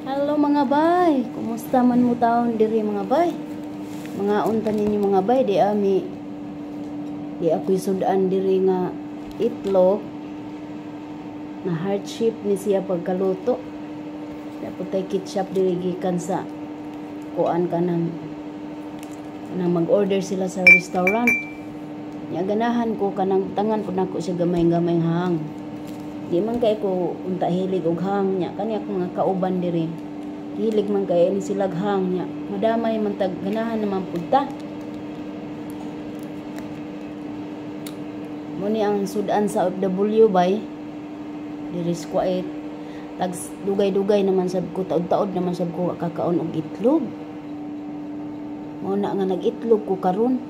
Hello mga bay, kumusta man mo taon diri mga bay? Mga unta ninyo mga bay, di ami di ako'y sudan diri nga itlog na heart shape ni siya pagkaluto. Dapat tay ketchup diri gikan sa kuan kanang kanang mag-order sila sa restaurant. Nya ganahan ko kanang tangan pud nako siya gamay-gamay hang. Di man kay ko unta hilig og hang nya kani akong mga kauban diri. Hilig man kay ni sila hang nya. Madamay man tag ganahan naman pud ta. Mo ni ang sudan sa OFW bay. Diri sa Kuwait. Tag dugay-dugay naman sab ko, taod-taod naman sab ko kakaon og itlog. Mo na nga nag-itlog ko karon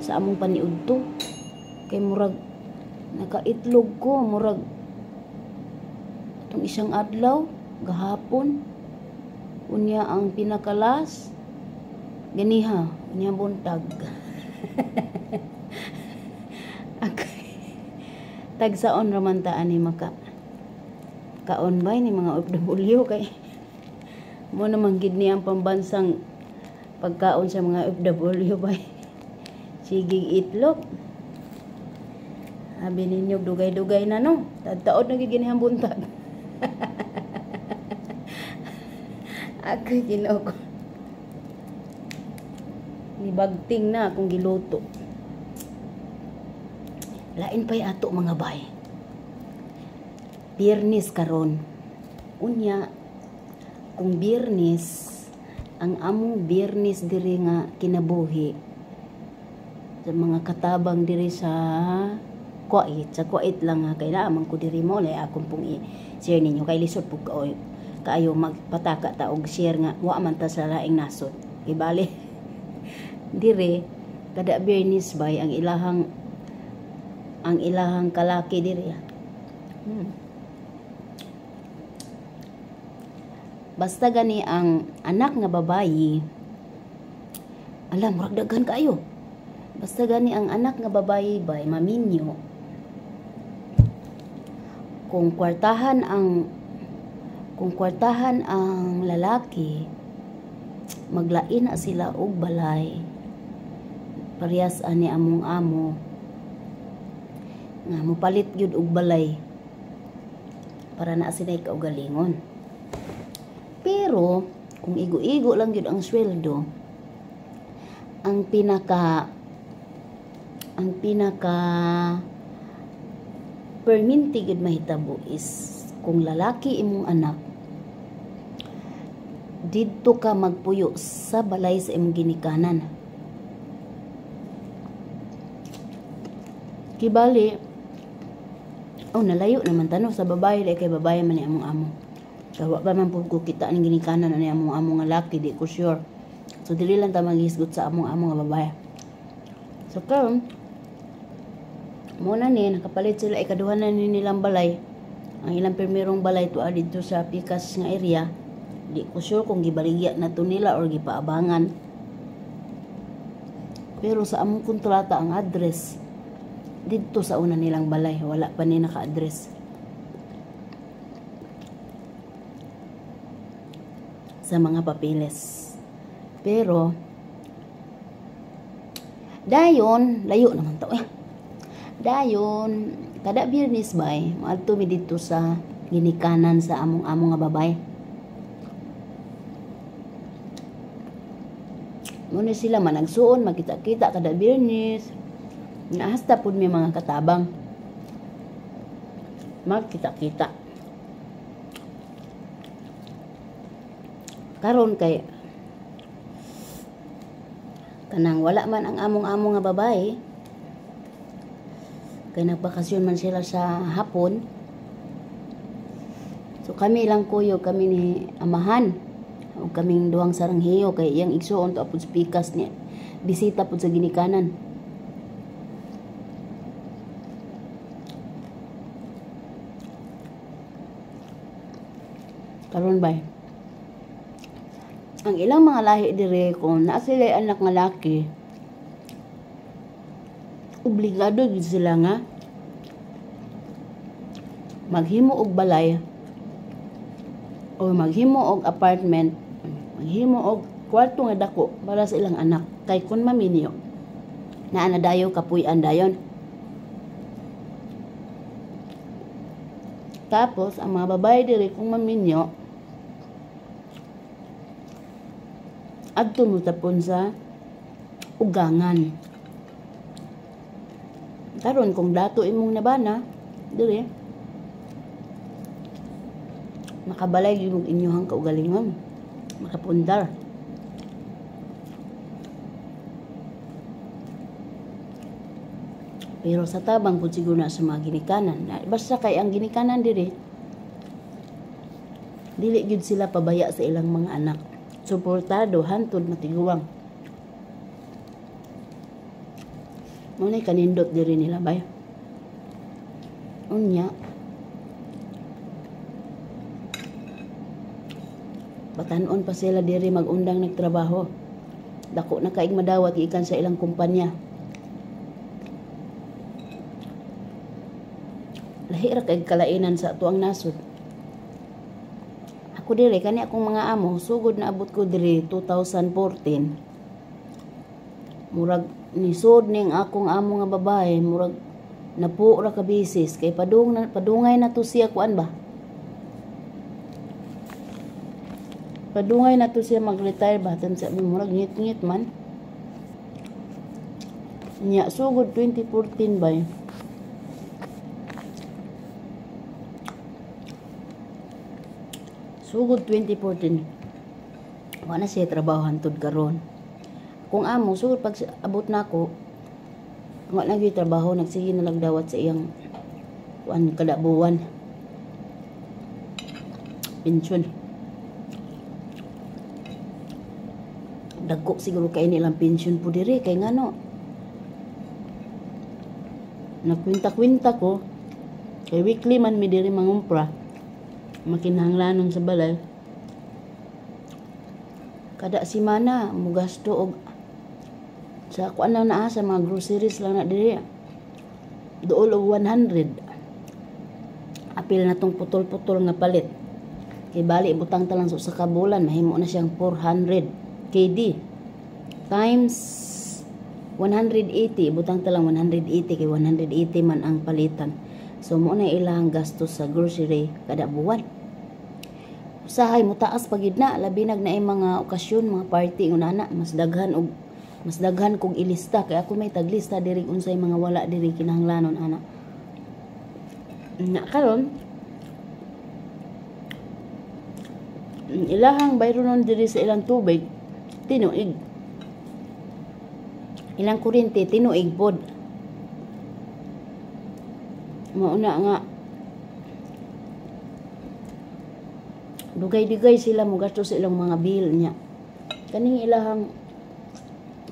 sa among paniudto. Kay murag nakaitlog ko murag atong isang adlaw gahapon. Unya ang pinakalas ganiha, unya buntag. Tagsaon ra man ta ani maka kaon bay ni mga OFW kay mo naman gid ni ang pambansang pagkaon sa mga OFW bay. Sige itlog. Abi ninyo dugay-dugay na no. Taod na gid gini ang buntag. Ako Ginoo ko. Nibagting na akong giluto. Lain pa'y ato mga bay. Biyernes karon. Unya kung Biyernes ang among Biyernes diri nga kinabuhi sa mga katabang diri sa Kuwait, sa Kuwait lang ha, kay naa man ko diri mo lay akong pong i-share ninyo kay lisod pug kaayo magpataka ta og share nga wa man ta sa laing nasod. Ibali diri kada Biyernes bay ang ilahang kalaki diri. Basta gani ang anak nga babayi, alam murag daghan kaayo. Basta gani ang anak nga babayi bay maminyo. Kung kwartahan ang lalaki, maglain na sila og balay. Parehas ani among amo nga mopalit gyud og balay para naa sila'y kaugalingon. Pero kung igo-igo lang gyud ang sweldo, ang pinaka perminti gyud mahitabo is kung lalaki imong anak, didto ka magpuyo sa balay sa imong ginikanan. Kibali, oh nalayo naman tano sa babae, dahil kay babae man ni among amo. Kawa pa man pud ko kita ning ginikanan ani among amo nga laki, di ko sure. So dili lang ta maghisgot sa among amo nga babae. So karon mo na ni nakapalit sila ikaduha na ni nilang balay. Ang ilang primerong balay tuwa didto sa Pikas nga area. Di ko sure kung gibaligya na to nila or gipaabangan. Pero sa among kontrata ang address didto sa una nilang balay, wala pa ni naka-address. Sa mga papeles. Pero dayon layo naman to eh. Dayon kada Biyernes bay moadto mi didto sa ginikanan sa among amo nga babay. Muna sila managsuon, magkita-kita kada Biyernes. Naasta pud mi mga katabang magkita-kita. Karon kay kanang wala man ang among-amo nga babae, kay nagbakasyon man sila sa hapon. So kami lang kuyo, kami ni amahan ug kaming duhang saranghiyo kay iyang igsuon to apod sa pikas niya, bisita pud sa ginikanan. Karon bay ang ilang mga lahi dire kung naa sila anak nga laki, obligado gid sila nga maghimo og balay O maghimo og apartment, maghimo og kwarto nga dako para sa ilang anak kay kun maminyo naa na dayo kapuy-an dayon. Tapos ang mga babae diri kung maminyo adto mo tapon sa ugangan. Karon kung dato imong nabana diri, makabalay gyud og inyohang kaugalingon, makapundar. Pero sa tabang pud siguro na sa mga ginikanan, basta kay ang ginikanan diri dili gyud sila pabaya sa ilang mga anak. Suportado hantod matiguang. Mao nay kanindot diri nila bay. Unya batan-on pa sila diri magundang nagtrabaho. Dako na kaig madawat gikan sa ilang kumpanya. Lahi ra kay kalainan sa atuang nasod. Ako diri kani akong mga amo, sugod na abot ko diri 2014. Murag nisod ning akong amo nga babae, murag napuo ra ka bisis kay padungay na to siya kuan ba. Padungay na to siya mag-retire ba, tan sa murag ngit-ngit man. Nya sugod 2014 bay. Sugod 2014. Wala na siya trabaho hantod karon. Kung amo sugod pag abot nako, wala na gyud trabaho, nagsige na lang dawat sa iyang kuan kada buwan. Pensyon. Dagko siguro kay nilang pensyon po diri kay ngano. Nagkwinta-kwinta ko kay weekly man mi diri mangumpra. Makinahanglanon sa balay. Kada semana mugasto og sa kuan lang naa sa mga groceries lang na diri. Duol og 100. Apil na tong putol-putol nga palit. Kay bali butang ta lang sa usa ka bulan mahimo na siyang 400 KD times 180, butang ta lang 180 kay 180 man ang palitan. So mo na ilang gastos sa grocery kada buwan. Usahay mo taas pagid na, labi nag naay mga okasyon, mga party ngunana, mas daghan kog ilista kay ako may taglista diri unsay mga wala diri kinahanglanon ana. Na karon ilahang bayronon diri sa ilang tubig tinuig. Ilang kuryente tinuig pod. Mauna nga dugay-dugay sila mogasto sa ilang mga bill niya. Kaning ilahang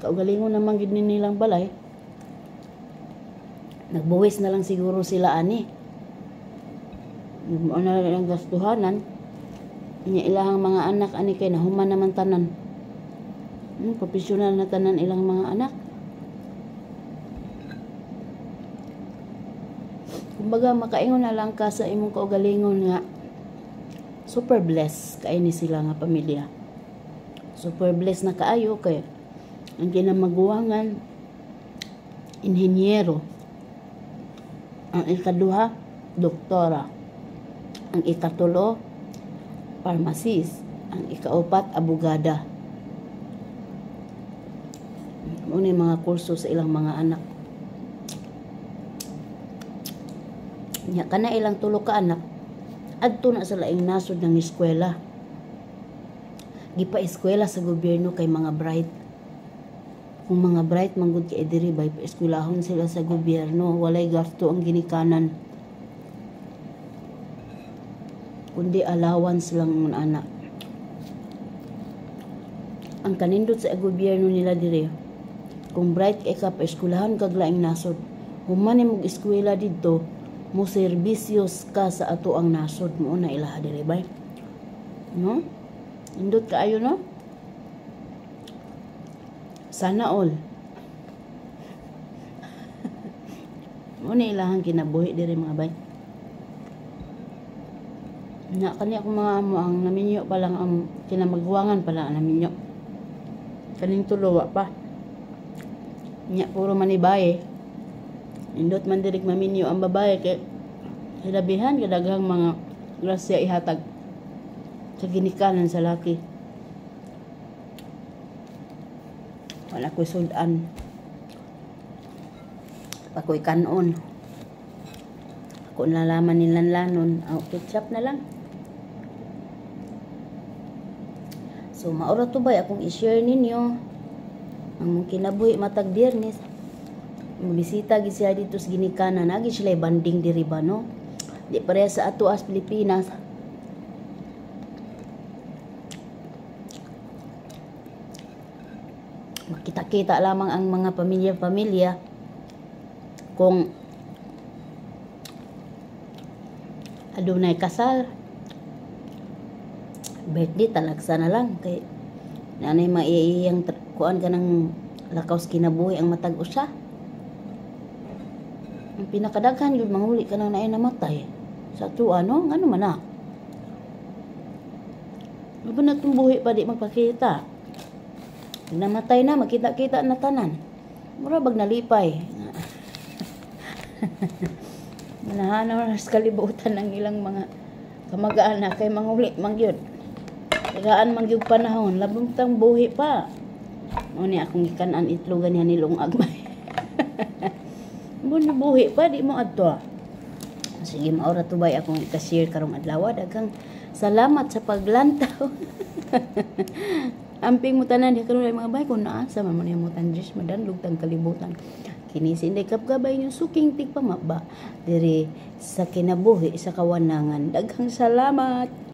kaugalingon naman gid nilang balay. Nagbuwis na lang siguro sila ani. Mauna lang gastuhanan niya ilahang mga anak ani kay nahuman naman tanan. Profesional na tanan ilang mga anak. Kumbaga makaingon na lang ka sa imong kaugalingon nga super blessed kay ni sila nga pamilya. Super blessed na kaayo kay ang kinamaguwangan inhinyero, ang ikaduha doktora, ang ikatulo pharmacist, ang ikaupat abogada. Mao ni mga kurso sa ilang mga anak. Nya kana ilang tulo ka anak adto na sa laing nasod ng eskwela. Gipa-eskwela sa gobyerno kay mga bright. Kung mga bright manggod kay diri bay pa-eskwelahon sila sa gobyerno, walay gasto ang ginikanan. Kundi allowance lang ang anak. Ang kanindot sa gobyerno nila diri, kung bright kay ka pa-eskwelahan kag laing nasod, human nimog eskwela didto, mo serbisyos ka sa ato ang nasod mo na ilaha diri bay. No? Indot kaayo no? Sana all. Mo na ilahang kinabuhi diri mga bay. Na kani akong mga amo ang naminyo pa lang, ang kinamagwangan pa lang ang naminyo. Kaning tulo wa pa. Nya puro man ni baye. Indot man diri maminyo ang babae kay hilabihan kadaghang mga grasya ihatag sa ginikanan sa laki. Wala ko'y sudan. Ako'y kanon. Ako nalaman nilanlanon. Oh, ketchup na lang. So, maura to ba akong i-share ninyo ang kinabuhi matag Biyernes. Mabisita gid siya dito sa ginikanan. Nagi sila banding diri ba, no? Di pareha sa ato as Pilipinas. Makita-kita lamang ang mga pamilya-pamilya kung adunay kasal, birthday, talagsa na lang kay nanay maiiyang kuan ka ng lakaw sa kinabuhi ang matag usa. Ang pinakadaghan yun manguli ka nang naay namatay sa ato, ano ngano man na. Ano na itong buhi pa di magpakita. Pag namatay na, makita-kita na tanan. Mura bag nalipay. Manahanaw na sa kalibutan ng ilang mga kamag-anak kay manguli mangyud. Tagaan man gyud panahon, labong tang buhi pa. Mo ni akong gikan-an itlogan niya nilong agmay. Mo buhi pa di mo adto. Sige, maura tubay akong i-share karong adlaw. Daghang salamat sa paglantaw. Amping mo tanan di karon mga bay kung naasa man mo mo tan Diyos madanlog tang kalibutan. Kini si Inday Kapgabay yung suking tigpamaba diri sa kinabuhi sa kawanangan. Daghang salamat.